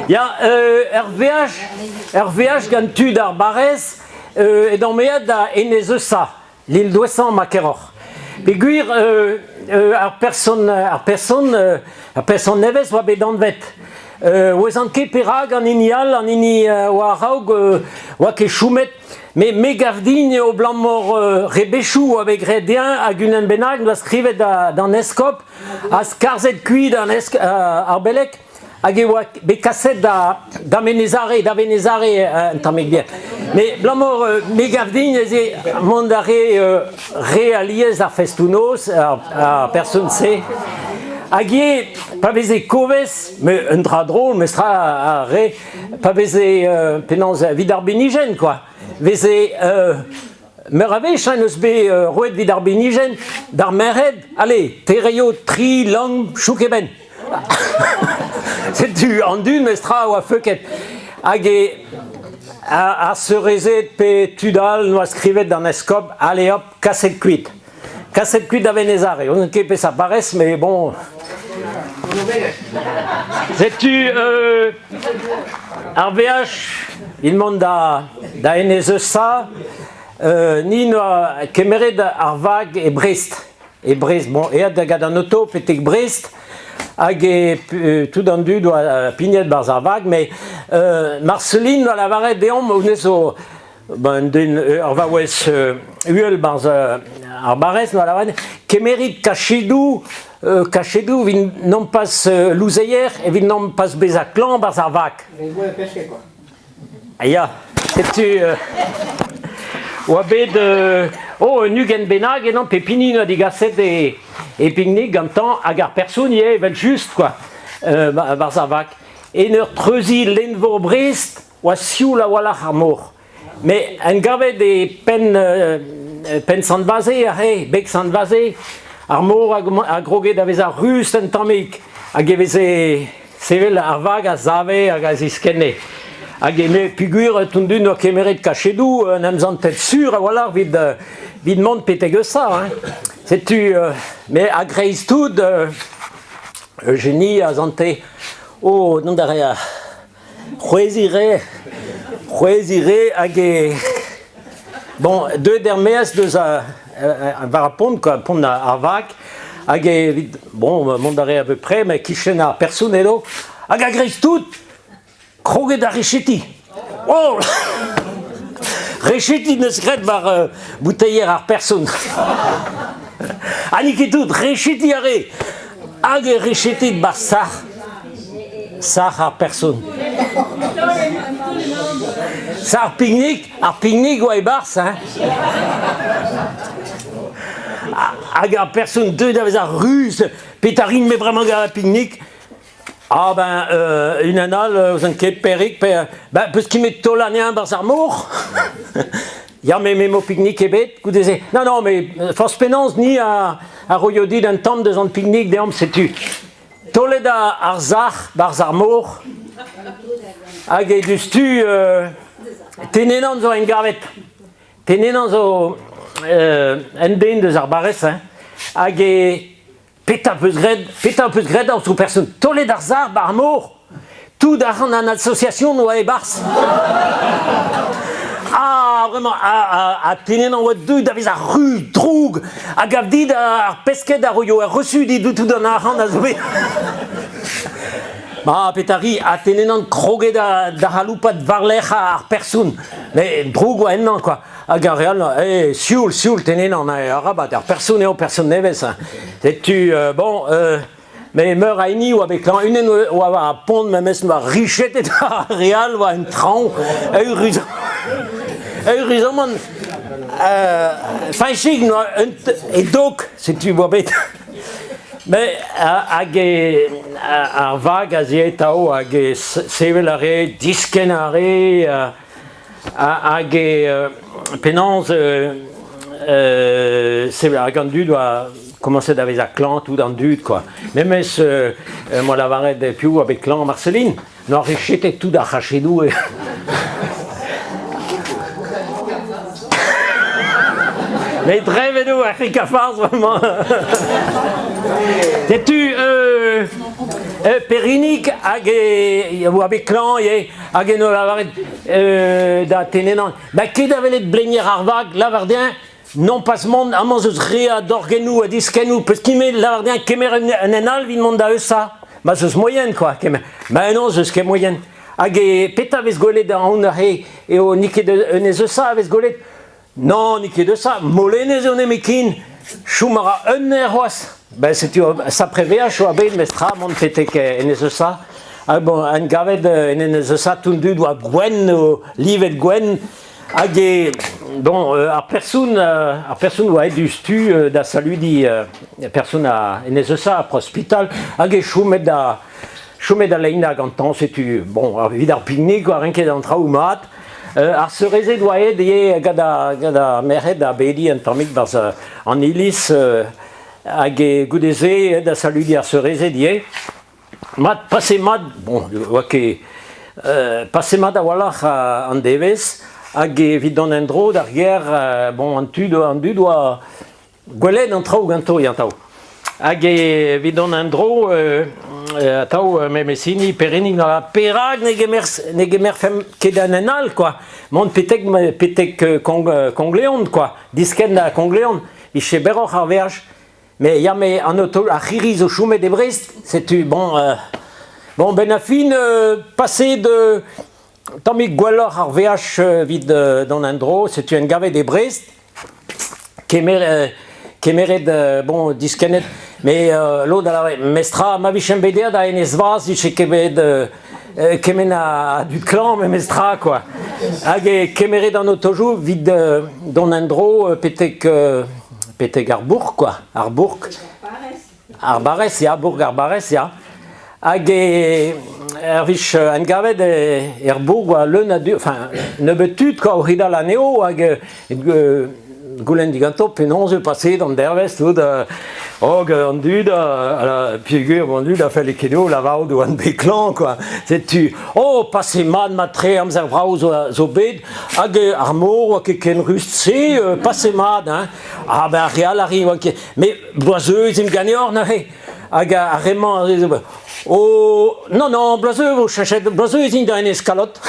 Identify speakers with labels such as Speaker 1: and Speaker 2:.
Speaker 1: Ya, ur veaj, ur veaj gant tud ar barrez edomp aet da Enez-Eusa, l'île d'Ouessant ma keroc'h. Peogwir ar person, ar person, ar person nevez oa bet anvet. Ouezan ket perak an hini all, an hini oa a-raok, oa ket chomet. Met me gav din eo abalamour rebechoù oa bet graet dezhañ hag unan bennak 'noa skrivet d'an eskob ha skarzhet kuit an ar beleg. Hag e oa bet kaset da, da Menez-Are, da Venez-Are un tammig bihan. Mais abalamour me gav din ez eo mont a re re alies ar festoù-noz, ar, ar person-se. Hag ivez, pa veze kovez, mais un dra drol, mestra a re, pa veze penaos evit ar binijenn quoi, veze meur a wech en eus bet roet evit ar binijenn d'ar merc'hed, allez, te reio tri lamm chouk e benn. Setu an dud mestra a oa feuket. Hag e ar seurezed pe tud all 'noa skrivet d'an eskob, allez hop, kaset kuit. Kaset kuit da Venezare. On ket peseurt parrez, mais bon. Setu euh, ar veaj il mont da, da Enez-Eusa, euh, ni 'noa kemeret ar vag e Brest. E Brest, bon, aet da gant an oto betek Brest, hag e tout an dud oa pignet barzh ar vag, mais euh, Marceline a lavaret deomp honnezh zo ben, un den, ur vaouez uhel barzh ar barrez, 'noa lavaret kemerit kachedoù, kachedoù evit nompas louzeier, evit nompas bezañ klañv barzh ar vag. Ya, setu oa bet oh un 20 bennak eno pep hini 'noa digaset e e pique-nique gantañ hag ar person ivez evel-just quoi barzh ar vag. En ur treuziñ lenn-vor Brest oa sioul a-walc'h ar mor. Met engavet e penn penn Sant-Vaze aze, beg Sant-Vaze, ar mor a groge da vezañ rust un tammig hag e veze Sevel ar vag a save hag a ziskenne. Hag eme peogwir Tondun oa kemeret kachedoù un emsantet sur a-walc'h evit, evit mont betek Eusa. Hein. Setu, mais a-greiz-tout, Eugénie a sante oh, dont a rea c'hweziñ re, c'hweziñ re hag e... Bon, deuet er-maez deus a, war ar pont, quoi, pont ar vag, hag evit, bon, mont a rae à peu près, met kichen ar person edo, hag a-greiz-tout, kroget da rechetiñ. Oh Rechetiñ 'neus graet war euh, bouteier ar person. Ha n'eo ket tout, rechetiñ a rae. Hag e rechetit 'ba sac'h, sac'h ar person. Sac'h pique-nique, ar pique-nique oa e-barzh, hein. Hag ar person deuet da vezañ ruz, petra 'rin-me bremañ gant ar pique-nique? Ah ben, euh, unan all, eus an ket Perig, pe, ben, peus ket met taol anezhañ 'barzh ar mor? Ya, mais me 'mo pique-nique ebet goude-se. Non, non, mais forzh penaos, ni a, a roio dit un tamm deus an pique-nique deomp, setu. Taolet ar sac'h 'barzh ar mor, hag e diouzhtu euh, Tenenan zo engavet. Tenenan zo euh, un den deus ar barrez, hein, hag e Petra 'peus graet Petra 'peus graet aotrou person Taolet ar sac'h 'ba ar mor Tout arc'hant an association oa e-barzh. Ah, vraiment, ha, ha, ha oa deuet da vezañ ru, droug, a gav dit ar pesked a roio ar reçu dit tout an arc'hant a zo bet. Ma, petra ri, ha Tenenan kroget da, da c'haloupat war-lerc'h ar person. Mais droug oa ennañ, quoi. Hag ar re all, eh, sioul, sioul, Tenenan, eh, arabat, ar person eo person nevez. Hein. Setu, euh, bon, euh, mais meur a hini oa bet klañv, unan oa war ar pont memes oa richetet ar re all oa en traoñ, eüruzamant, euh, Fañchig noa un e dog, setu oa bet. Mais hag e, ar vag a zee atao hag e sevel a re, diskenn a re, Hag e penaos hag an dud oa komañset da vezañ klañv tout an dud quoi. Memes 'moa lavaret piv oa bet klañv Marceline, 'noa rechetet tout ar c'hachedoù. Met drevet eo ar c'hig-ha-farz bremañ. Setu. Perinig hag e oa bet klañv ivez hag en doa lavaret da Tenenan ba ket da welet blenier ar vag, lavar dezhañ nompas mont amañ 'z eus re a dorgennoù ha diskennoù peus ket met lavar dezhañ kemer un hent all evit mont da Eusa ma 'z eus moaien quoi kemer ma non 'z eus ket moaien hag e petra vez gwelet ahont aze eo n'eo ket un ez Eusa a vez gwelet Non, n'eo ket eus ça. Molenez eo nemetken. Chom a ra un eur c'hoazh. Ben setu sapre veaj oa bet mestra mont betek enez Eusa. Ha bon, en gavet en enez Eusa tout dud oa gwenn, livet gwenn. Hag e, bon, ar person, ar person oa aet diouzhtu da saludiñ person a enez Eusa, ar hospital, hag e chomet da chomet da leinañ gantañ, setu, bon, evit ar pique-nique oa renket an traoù mat. Ar seurezed oa aet ivez gant ar merc'hed da bediñ un tammig 'barzh an iliz hag goude-se da saludiñ ar seurezed ivez. Mat, pase mat, bon, oa ket pase mat a-walc'h an devezh hag evit dont en-dro d'ar gêr, bon, an tud an dud oa Gwelet an traoù ganto atav. Hag evit dont en-dro atav memes hini Perennig na perak ne gemer ne gemerfemp ket an hent all quoi. Mont betek betek Kongleon quoi. Diskenn da Kongleon. Vije berroc'h ar veaj. Mais ya mais an auto ar c'hirri zo chomet e Brest. Setu bon bon ben ar fin passé de tammig gwelloc'h ar veaj evit dont en-dro. Setu en gavet e Brest. Kemer, kemeret, bon, diskennet, met lod a lavare, mestra, ma vijen bet aet da Enez Vaz, vije ket bet kement a dud klañv memestra, quoi. Hag e kemeret an otojoù evit dont en-dro betek, betek ar bourk, quoi, ar bourk. Ar barrez, ya, bourk ar barrez, ya. Hag e, ur wech engavet er bourg oa leun a dud, enfin, nebeut tud quoi, o c'hedal anezho hag goulenn diganto penaos eo paseet an dervezh tout. Hog an dud, peogwir an dud a felle ket dezho lavarout oant bet klañv quoi. Setu, oh, pase mat mat-tre, amzer vrav zo, zo bet, hag ar mor oa ket ken rust-se, pase mat, hein. Ah ben ar re all a oa ket... Mais bloaz zo ez int ganeoc'h neuze Hag ar re-mañ, oh, non, non, bloaz zo vo cheñchet, bloaz zo ez int da Enez Kalot.